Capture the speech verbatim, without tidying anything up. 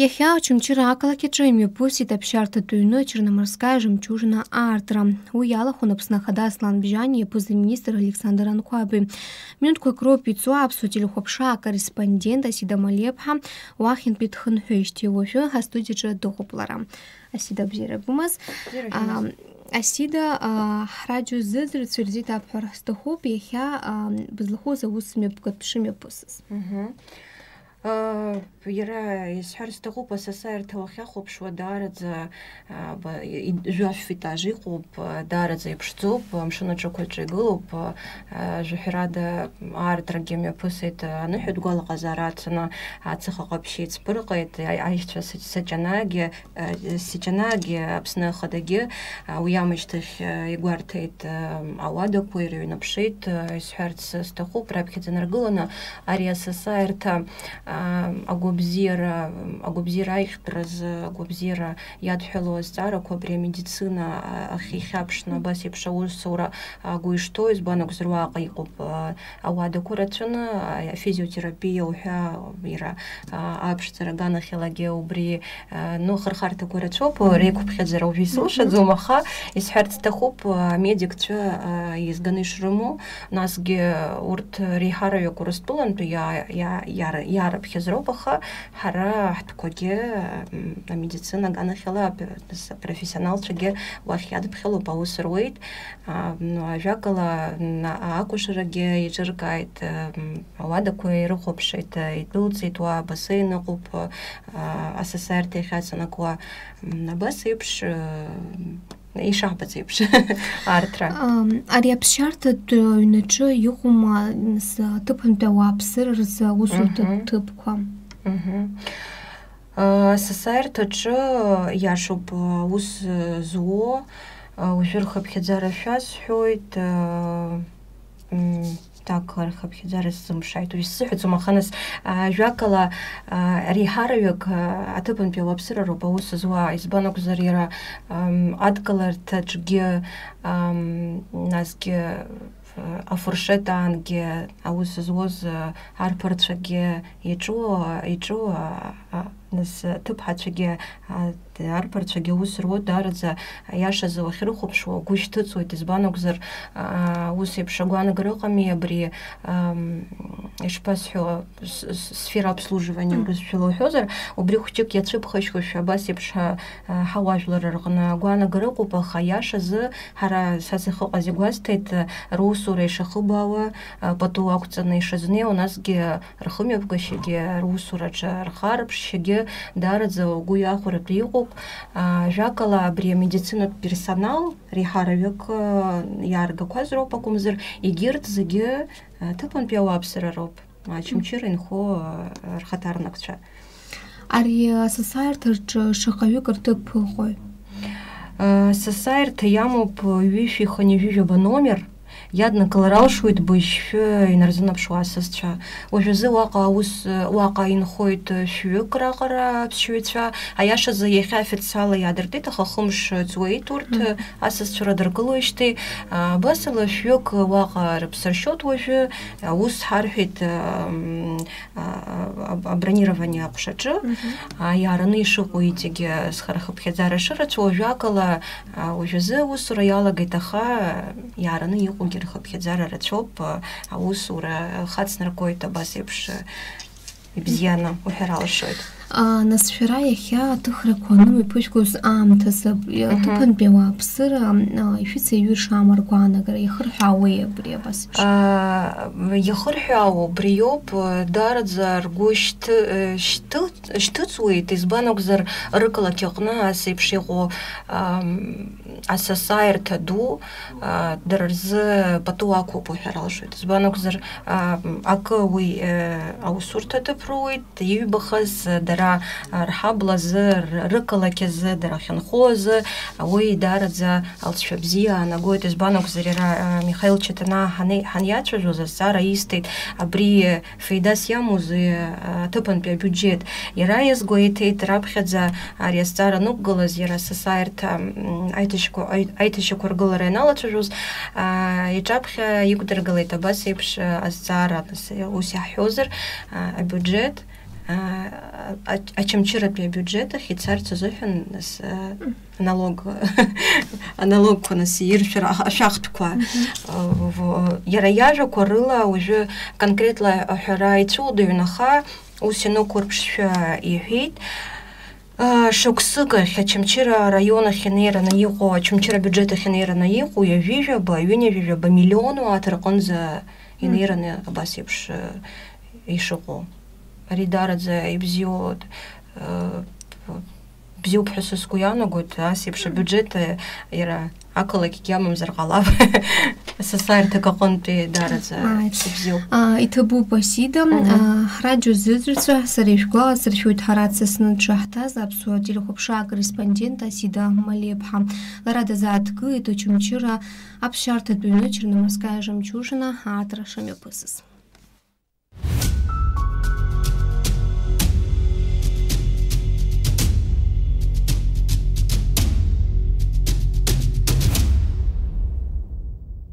Иахьа Очамчыра ақалақь аҿы имҩаԥысит аԥсшьарҭатә ҩны Черноморская жемчужина аартра. Уи иалахәын Аԥсны Ахада Аслан Бжьани иаԥыз аминистр Александр Анқәаби. Минуҭқәак роуп ицо аԥсуа телехәаԥшра акорреспондент Асида Малиаԥҳа уахьынтәи дхынҳәижьҭеи. Уажәы астудиаҿы дыҟоуп лара. Асида, бзиара бымаз. Бзиара шәымаз. Ам, Асида, а, ҳрадио зыӡырҩцәа ирзеиҭабҳәар сҭахуп иахьа, ам, бызлахәыз аус мҩаԥгатә шымҩаԥысыз. Мгм. Иара исҳәар сҭахуп, асасааирҭа уахьахәаԥшуа даараӡа, а, ба-, и-, и-, жәаф етаж иҟоуп, а, даараӡа иԥшӡоуп, амшын аҿықәаҿы игылоуп, а, а, жәаҳәарада аартрагьы мҩаԥысит, а, аныҳәатә гәалаҟазаара ацаны, ацыха ҟаԥшь еиҵбырҟеит, а-, аишьцәа сач-, саҷанаагьы, а, саҷанаагьы, Аԥсны Ахадагьы, а, уи аамышьҭахь, а, игәарҭеит, а, ауадақәа, ирыҩнаԥшит, а, исҳәарц сҭахуп, раԥхьаӡа наргыланы ари асасааирҭа, а, агәабзиара, агәабзиара аиӷьтәразы, агәабзиара иадҳәалоу азҵаарақәа абри амедицина, а, ахь ихьаԥшны абас еиԥш аусура агәы ишҭоу, избан акәзар, уаҟа иҟоуп, а, ауадақәа рацәаны, а, афизиотерапиа уҳәа, иара, а, аԥшӡара аганахьалагьы убри, а, ну, ахырхарҭақәа рацәоуп, реиқәыԥхьаӡара уажәы исылшаӡом, аха исҳәарц сҭахуп, а, амедикцәа, а, еизганы ишрымоу, насгьы урҭ реиҳараҩык Урыстәылантәи иа-, иа-, иара-, иаарыԥхьаз роуп, аха ҳара ҳтәқәагьы, м, амедицина аганахьала ап-, с-, апрофессионалцәагьы уахь иадыԥхьалоуп, аус руеит. А, ну, ажәакала, м, а-, акәашарагьы еиҿыркааит, м, ауадақәа ирыхәаԥшит, а, идәылҵит уа, абасы иныҟәоуп, а, асасааирҭа иахьаҵанакуа, м, абас еиԥш, а, ишаҳбац еиԥш, арҭра. Ам, ари аԥсшьарҭатә ҩнаҿы иҟоума, нас, аҭыԥантәи ауааԥсыра рзы аусурҭа Мгм. ҭыԥқәа? Мгм. А, асасааирҭаҿы иашоуп, а, аус, а, зуо, а, уажәы рхыԥхьаӡара шәасҳәоит, а, м, так, рхыԥхьаӡара сзымԥшааит, уажә сзыҳәаӡом, аха нас, а, жәакала, а, реиҳараҩык, а, аҭыԥантәи ауааԥсыра роуп аус зуа, избан акәзар, иара, ам, адкыларҭаҿгьы, ам, насгьы, а, афуршет аангьы аус зуаз, а, арԥарцәагьы иҿу, а, иҿу, а, а, нас аҭыԥҳацәагьы, а, арԥарцәагьы аус руеит, даараӡа, аиашазы уахьрыхәаԥшуа угәы шьҭыҵуеит, избан акәзар, а, ус еиԥш агәаанагара ыҟами абри, ам, ишԥасҳәо, с-, с-, сфера обслуживания Мм. урысшәала уҳәозар, убри хәҷык иацәыԥхашьошәа абас еиԥш ҳа-, а, ҳауаажәлар рҟны агәаанагара ыҟоуп, аха аиашазы ҳара, са сахьыҟаз игәасҭеит, а, русура ишахыбаауа, а, пату ақәҵаны ишазнеиуа, насгьы рхымҩаԥгашьагьы, русураҿы рхарԥшшьагьы даараӡа угәы иахәаратәы иҟоуп. А, жәакала, абри амедицинатә персонал реиҳараҩык, а, иааргақәаз роуп акәымзар, егьырҭ зегьы, а, ҭыԥантәи ауааԥсыра роуп, Очамчыра инхо, а, рхаҭарнакцәа. Ари асасааирҭаҿы шаҟаҩык рҭыԥ ыҟои? А, асасааирҭа иамоуп ҩышәи хынҩажәижәаба номер. Иаднакылар алшоит быжьшәы инарзынаԥшуа асасцәа. Уажәазы уаҟа аус, уаҟа инхоит шәҩык раҟара аԥсшьаҩцәа. Аиашазы, иахьа официалла иаадыртит, аха хымш ҵуеит урҭ, Мгм. асасцәа радыргылоижьҭеи. А, абасала шәҩык уаҟа рыԥсыршьоит уажәы, аус ҳарҳәеит, ам, а, а, абронирование аҟәшаҿы, Мгм. а, иаараны ишыҟоу иҵегьы зхарахыԥхьаӡара шырацәоу, уажәакала, а, уажәазы аусура иалагеит, аха иаараны иҟоугьы рхыԥхьаӡара рацәоуп, а, аусура хацнаркуеит абас еиԥш, а, ибзианы уҳәар алшоит. А, нас шәара иахьа аҭыхрақәа анымҩаԥыжәгоз аамҭазы, Мгм. аҭыԥантәи ауааԥсыра, а, ишәыцеиҩырша амаргәаанагара иахырҳәаауеи абри абас еиԥш? А, иахырҳәаау убриоуп, даараӡа ргәы шьҭы-, шьҭы-, шьҭыҵуеит, избан акәзар, рықалақь аҟны ас еиԥш иҟоу, ам, асасааирҭа ду, а, дара рзы пату ақәуп уҳәар алшоит. Избан акәзар, а, акы уи, э, аусурҭа аҭыԥ руеит, иҩбахаз, дара, а, рҳаблазы, р-, рықалақь азы, дара ахьынхо азы, уи даараӡа алҵшәа бзиа аанагоит. Избан акәзар, иара, а, Михаил Чаҭанаа ҳани-, ҳаниацәажәоз, азҵаара исҭеит, абри, Феидас иамоузеи, а, аҭыԥантәи абиуџьеҭ? Иара иазгәеиҭеит, раԥхьаӡа ари азҵаара анықәгылаз, иара асасааирҭа, м, аиҭашьақәа-, аи-, аиҭашьақәыргылара ианалацәажәоз, а, иҿаԥхьа иқәдыргылеит абас еиԥш, а, азҵаара, нас, ус иаҳҳәозар, а, абиуџьеҭ, а, а, Очамчыратәи абиуџьеҭ ахь ицарц азыҳәан, нас, а, аналог, аналогқәа, нас, иршәара ашәахтәқәа. Мгм. А, в-, иара иажәақәа рыла уажәы конкретла аҳәара ицәуадаҩын, аха ус ианықәырԥшшәа иҳәеит. А, шықәсык ахь Очамчыра араион ахь инеираны иҟоу, Очамчыра абиуџьеҭ ахь инеираны иҟоу ҩажәижәаба, ҩынҩажәижәаба миллион уааҭ рҟынӡа Мм. инеираны абас еиԥш, э, ишыҟоу. Ари даараӡа ибзиоу, э, бзиоуп ҳәа са сгәы иаанагоит, ас еиԥш Мм. абиуџьеҭ, э, иара ақалақьгьы амамзар ҟалап. Сасааирҭак аҟынтәи даараӡа Ааи. ибзиоуп. А, иҭабуп, Асида. Мгм. А, ҳрадио зыӡырҩцәа, сара ишәгәаласыршәоит, ҳара дсасны дшаҳҭаз аԥсуа телехәаԥшра акорреспондент Асида Малиаԥҳа. Лара дазааҭгылеит Очамчыра аԥсшьарҭатә ҩны Черноморская жемчужина аартра шамҩаԥысыз.